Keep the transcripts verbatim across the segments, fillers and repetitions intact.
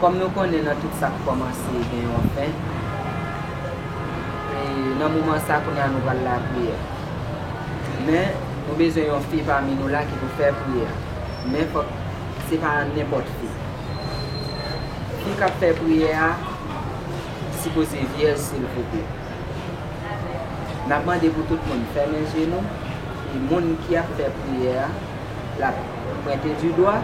Kòm nou konnen nan tout sa k kòmanse gen yon fen, e nan moman sa kounye a nou pral lapriyè. Men, nou bezwen yon fi pami nou la ki pou fè priyè a. Men fòk se pa nenpòt fi. Fi k ap fè priyè a sipoze vyèj, silvouplè. N ap mande pou tout moun fèmen je nou, e moun ki ap fè priyè a, l ap pwente di dwa,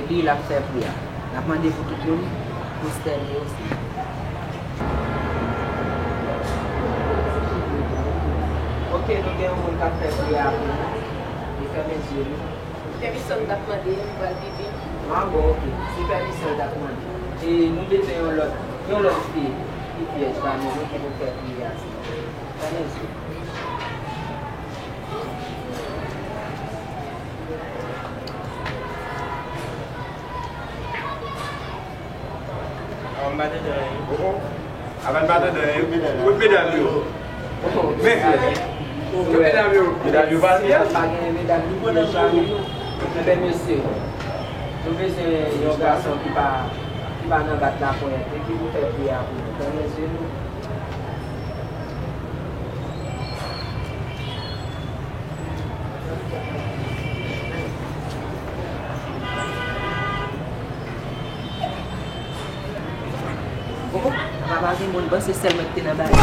epi l ap fè priyè a. N ap mande pou tout moun pwostène yo, silvouplè. Ok, nou gen yon moun k ap fè priyè a pou nou. Li fèmen je li. Pèmisyon m t ap mande, m pral pipi. Ah, bon, ok. Se pèmisyon l t ap mande. E nou bezwen yon lòt, yon lòt fi ki vyèj pami nou ki pou fè priyè a, silvouplè. Fèmen je. Avan m pa tande anyen. Avan m pa tande anyen. Kot medam yo? Men, kot medam yo? Medam yo pati. Pa gen medam ki vin chame nou. Enben, mesye, nou bezwen yon gason ki pa, ki pa nan bat laponyèt, e ki pou fè priyè a pou nou. Fèmen je nou. Oh, oh, apa pa gen moun, bon, se sèl mwen ki te nan bagay.